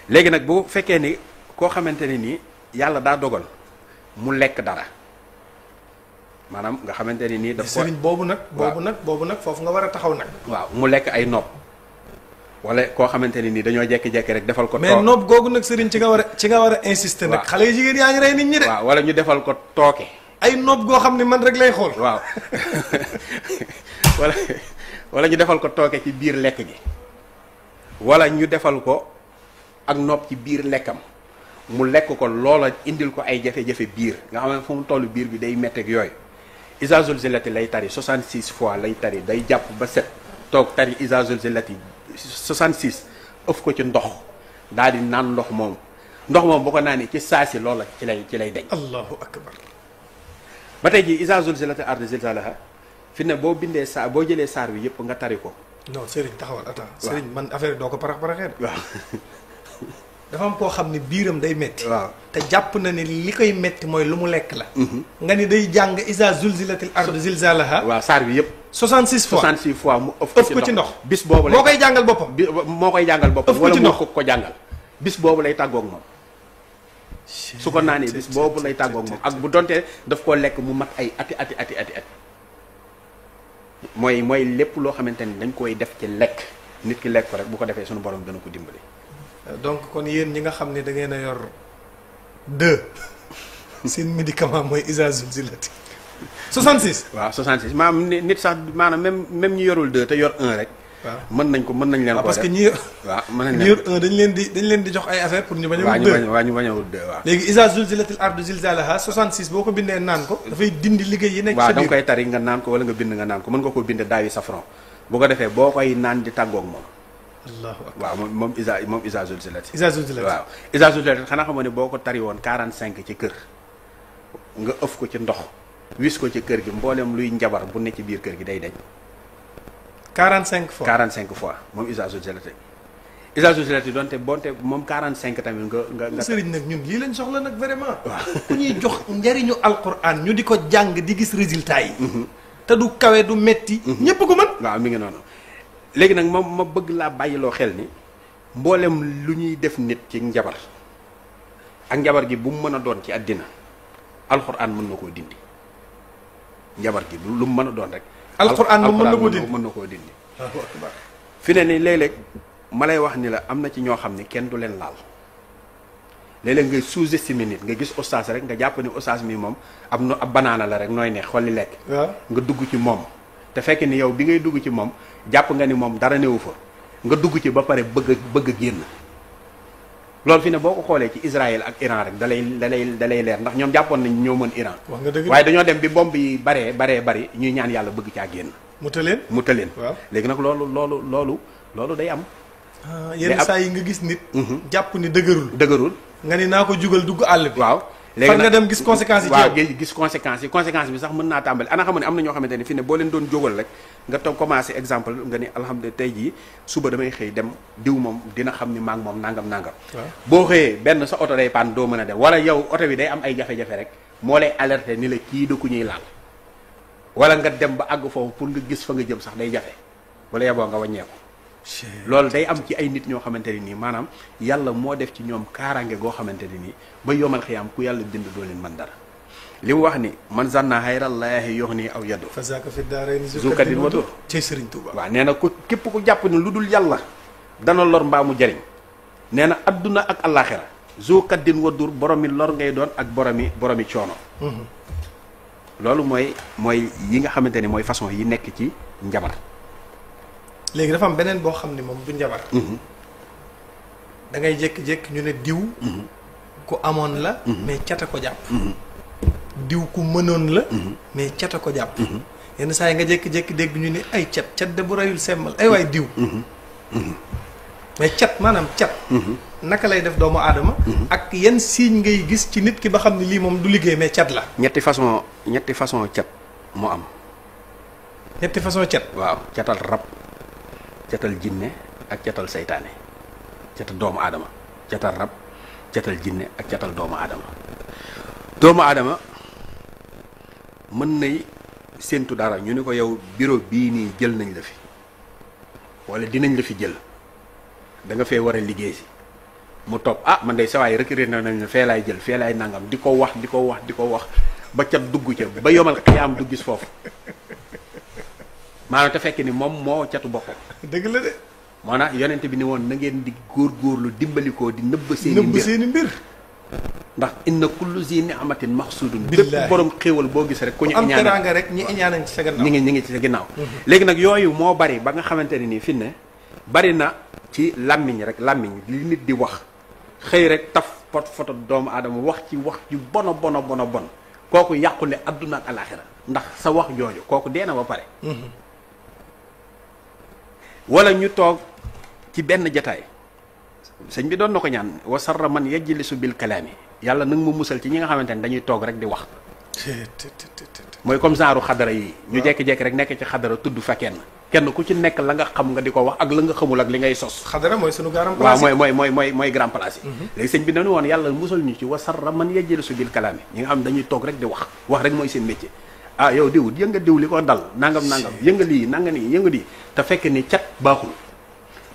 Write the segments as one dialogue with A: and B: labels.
A: léegi nag bu fekkee ni koo xamante ne nii yàlla daa dogal mu lekk dara maanaam nga xamante ne nii. daf ko
B: sëriñ boobu nag foofu nga war a taxaw nag.
A: waaw mu lekk ay nopp wala koo xamante ne nii dañoo jekki-jekki rek defal ko.
B: mais nopp googu nag sëriñ ci nga war a insister nag. xale yu jigéen yaa ngi rey nit ñi de.
A: waaw wala ñu defal ko tooke.
B: ay nopp goo xam ne man rek lay xool.
A: waaw wala ñu defal ko tooke ci biir lekk gi wala ñu defal ko ak nopp ci biir lekkam mu lekk ko loola indil ko ay jafe-jafe biir nga xam ne fu mu toll biir bi day metteeg yooyu Iza Zulzilati lay tari 66 fois lay tari day jàpp ba set toog tari Iza Zulzilati 66 ëf ko ci ndox daal di naan ndox moom bu ko naanee ci saasi loola ci lay deñ.
B: allahu akbar.
A: ba tey jii Iza Zulzilati ardu zilzalaha fi ne boo bindee boo jëlee saar bi yëpp nga tari ko.
B: non Serigne taxawal attends. Serigne man affaire doo ko paraxee.
A: waaw.
B: dafa am koo xam ne biiram day metti
A: waaw
B: te jàpp na ne li koy metti mooy lu mu lekk la. nga ni day jàng Iza Zulzilatil ardu zilzalaha.
A: waaw saar bi yëpp.
B: 66 fois
A: 66 fois mu ëf
B: ko ci ndox.
A: bis boobu
B: moo koy jàngal boppam.
A: moo koy jàngal boppam.
B: ëf ko ci ndox
A: wala moo ko jàngal. bis boobu lay tàggoog moom. su ko naanee bis boobu lay tàggoog moom ak bu donte daf koo lekk mu mat ay ati. mooy lépp loo xamante ni dañ koy def ci lekk nit ki lekk ko rek bu ko defee suñu borom dana ko dimbali.
B: donc kon yéen ñi nga xam ne da ngeen a yor 2 seen médicament mooy Iza Zulzilati 66.
A: waaw 66 maanaam nit sax maanaam même ñi yorul 2 te yor 1 rek.
B: waaw
A: mën nañ leen ko
B: parce que ñi yor 1 dañ leen di jox ay affaire pour ñu bañ a wut 2
A: waaw ñu bañ a wut 2 waaw.
B: léegi Iza Zulzilatil ardu zilzalaha 66 boo ko bindee naan ko. dafay dindi liggéey yi nekk sa biir.
A: waaw da nga koy tari nga naan ko wala nga bind nga naan ko mën nga koo bind daawi safran bu ko defee boo koy naan di tàggoog moom.
B: allahu akbar
A: waaw moom Iza Zulzilati.
B: Iza Zulzilati
A: waaw Iza Zulzilati xanaa xamoo ne boo ko tari woon 45 ci kër nga ëf ko ci ndox wis ko ci kër gi mboolem luy njabar bu ne ci biir kër gi day deñ
B: 45 fois
A: 45 fois moom Iza Zulzilati. Iza Zulzilati donte bonte moom 45 tamit nga.
B: sëriñ nag ñun lii lañ soxla nag vraiment. waaw ku ñuy jox njariñu alquran ñu di ko jàng di gis résultat yi. te du kawe du metti ñépp ko mën.
A: waaw mi ngi noonu. léegi nag moom ma bëgg laa bàyyiloo xel ni mboolem lu ñuy def nit ci njabar ak njabar gi bu mu mën a doon ci àddina alxuraan mën na koo dindi njabar gi lu mu mën a doon rek.
B: alxuraan moom mën
A: na koo dindi. fi ne ni léeg-léeg ma lay wax ni la am na ci ñoo xam ne kenn du leen laal léeg-léeg ngay sous-estimer nit nga gis oustaz rek nga jàpp ni oustaz mi moom ab banaana la rek nooy neex xolli lekk.
B: waaw
A: nga dugg ci moom te fekk ni yow bi ngay dugg ci moom. jàpp nga ni moom dara newu fa nga dugg ci ba pare bëgg a génn loolu fi ne boo ko xoolee ci Israël ak Iran rek dalay leer ndax ñoom jàppoon nañ ñoo mën Iran.
B: wax nga dëgg
A: waaye dañoo dem bi bomb yi bari ñuy ñaan yàlla bëgg caa génn.
B: mu tëleen
A: waaw léegi nag loolu day am.
B: yenn saa yi nga gis nit. jàpp ni dëgërul. nga ni naa ko jugal dugg àll bi.
A: waaw léegi
B: fan nga dem gis conséquences yi.
A: waaw gis conséquences bi sax mën naa tàmbali ana xam ne am na ñoo xamante ne fi ne boo leen doon jógal rek nga toog commencé exemple nga ni alhamdulilah tey jii suba damay xëy dem diw moom dina xam ni maa ngi moom nangam. boo xëyee benn sa oto day paan doo mën a dem wala yow oto bi day am ay jafe-jafe rek moo lay alerter ni la kii da ku ñuy laal wala nga dem ba àgg foofu pour nga gis fa nga jëm sax day jafe wala yeboo nga wàññeeku. loolu day am ci ay nit ñoo xamante ne nii maanaam yàlla moo def ci ñoom kaaraange goo xamante ne nii ba yomal xiyaam ku yàlla bind doo leen mën dara li mu wax ni man zanna xayrallaahi yox nii aw yaddu
B: fa zaaka fi daarayni
A: zukatin wa dur
B: ci Sëriñ Tuuba.
A: waaw nee na ku képp ku jàpp ne lu dul yàlla dana lor mbaa mu jariñ nee na adduna ak allaaxira zukatin wa dur boromi lor ngay doon ak boromi coono. loolu mooy yi nga xamante ni mooy façon yi nekk ci njabar.
B: léegi dafa am beneen boo xam ne moom du njabar. da ngay jékki-jékki ñu ne diw. ku amoon la. mais cata ko jàpp. diw ku mënoon la. mais cata ko jàpp. yenn saa yi nga jékki-jékki dégg ñu ne ay cat de bu rayul semmal ay waay diw. mais cat maanaam cat. naka lay def doomu aadama. ak yan signe ngay gis ci nit ki ba xam ne lii moom du liggéey mais cat la.
A: ñetti façon cat moo am.
B: ñetti façon cat.
A: waaw catal rab. catal jinne ak catal seytaane catal doomu aadama catal rab catal jinne ak catal doomu aadama mën nay séentu dara ñu ni ko yow bureau bii nii jël nañ la fi wala dinañ la fi jël da nga fee war a liggéey si mu toog man day sawaay reculer na nañ fee laay jël fee laay nangam di ko wax ba cat dugg ca ba yomal xiyaam du gis foofu maanaam te fekk ni moom moo catu boppam.
B: dëgg la de.
A: moo tax yonent bi ni woon na ngeen di góorgóorlu dimbalikoo di nëbb seeni mbir ndax inna kullu zi ni'matin maxsudun bépp borom xéewal boo gis rek ku ñu
B: am teraanga rek ñi iñaanañ ci sa gannaaw
A: ñi ngi ci sa ginnaaw léegi nag yooyu moo bari ba nga xamante ne nii fi ne bari na ci làmmiñ li nit di wax xëy rek taf foto doomu aadama wax ci wax ju bona bon kooku yàqule adduna ak alaxira ndax sa wax jooju kooku dee na ba pare wala ñu toog ci benn jataay sëñ bi doon na ko ñaan wa sarra man yajlisu bil kalaami yàlla nag mu musal ci ñi nga xamante ne dañuy toog rek di wax mooy comme genre xadara yi ñu jekki-jekki rek nekk ci xadara tudd fa kenn ku ci nekk la nga xam nga di ko wax ak la nga xamul ak li ngay sos
B: xadara mooy sunu grand place
A: waaw mooy grand place yi léegi sëñ bi dañu woon yàlla musal ñu ci wa sarra man yajlisu bil kalaami ñi nga xam dañuy toog rek di wax rek mooy seen métier yow diw yënga diw li ko dal nangam yënga lii nanga nii yënga lii te fekk ni cat baaxul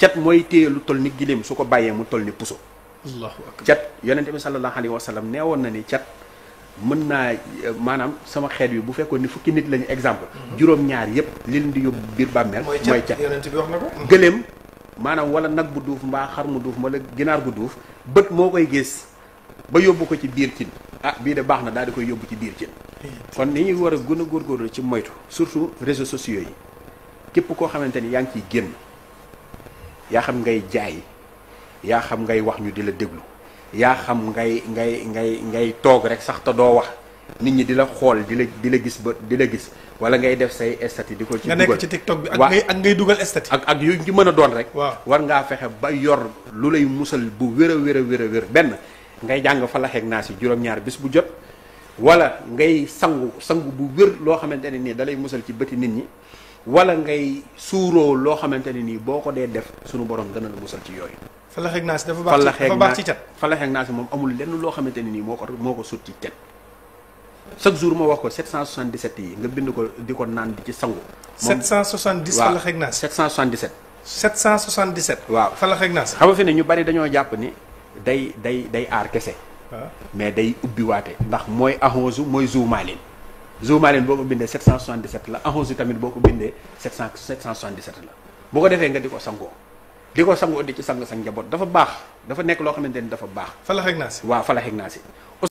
A: cat mooy téye lu toll ni giléem su ko bàyyee mu toll ni puso.
B: allahu akbar
A: cat yonente bi sallallahu alayhi wa sallam nee woon na ni cat mën naa maanaam sama xeet wi bu fekkoon ni fukki nit lañu exemple. juróom-ñaar yëpp li leen di yóbbu biir bàmmeel. mooy cat
B: yonente bi wax na ko.
A: gëléem maanaam wala nag bu duuf mbaa xar mu duuf wala ginaar gu duuf bët moo koy gis ba yóbbu ko ci biir cin bii de baax na daal di koy yóbbu ci biir cin. kon ni ñuy war a gën a góorgóorlu ci moytu surtout réseaux sociaux yi képp koo xamante ni yaa ngi ciy génn. yaa xam ngay jaay yaa xam ngay wax ñu di la déglu yaa xam ngay toog rek sax te doo wax nit ñi di la xool di la gis ba di la gis wala ngay def say statut di ko ci dugal
B: nga nekk ci TikTok bi ak ngay dugal statut
A: ak yu ci mën a doon rek
B: war
A: ngaa fexe ba yor lu lay musal bu wér a wér benn ngay jàng falaxeeg naa si juróom-ñaar bis bu jot wala ngay sangu bu wér loo xamante ne nii da lay musal ci bëti nit ñi wala ngay suuroo loo xamante ne nii boo ko dee def suñu borom dana la musal ci yooyu.
B: falaxeeg naa si dafa baax ci cat.
A: falaxeeg naa si moom amul lenn loo xamante ne nii moo ko sut ci cat chaque jour ma wax ko 777 yi nga bind ko di ko naan di ci sangu.
B: 770 falaxeeg naa si
A: 777.
B: 777.
A: waaw
B: falaxeeg naa si.
A: xam nga fi ne ñu bari dañoo jàpp ni day aar kese. mais day ubbiwaate ndax mooy ahonzu mooy zuumaalin. Zoumalin boo ko bindee 777 la ahonzu tamit boo ko bindee 777 la bu ko defee nga di ko sangoo di ci sang sa njaboot dafa baax dafa nekk loo xamante ni dafa baax.
B: falaxeeg naa si
A: waaw falaxeeg naa si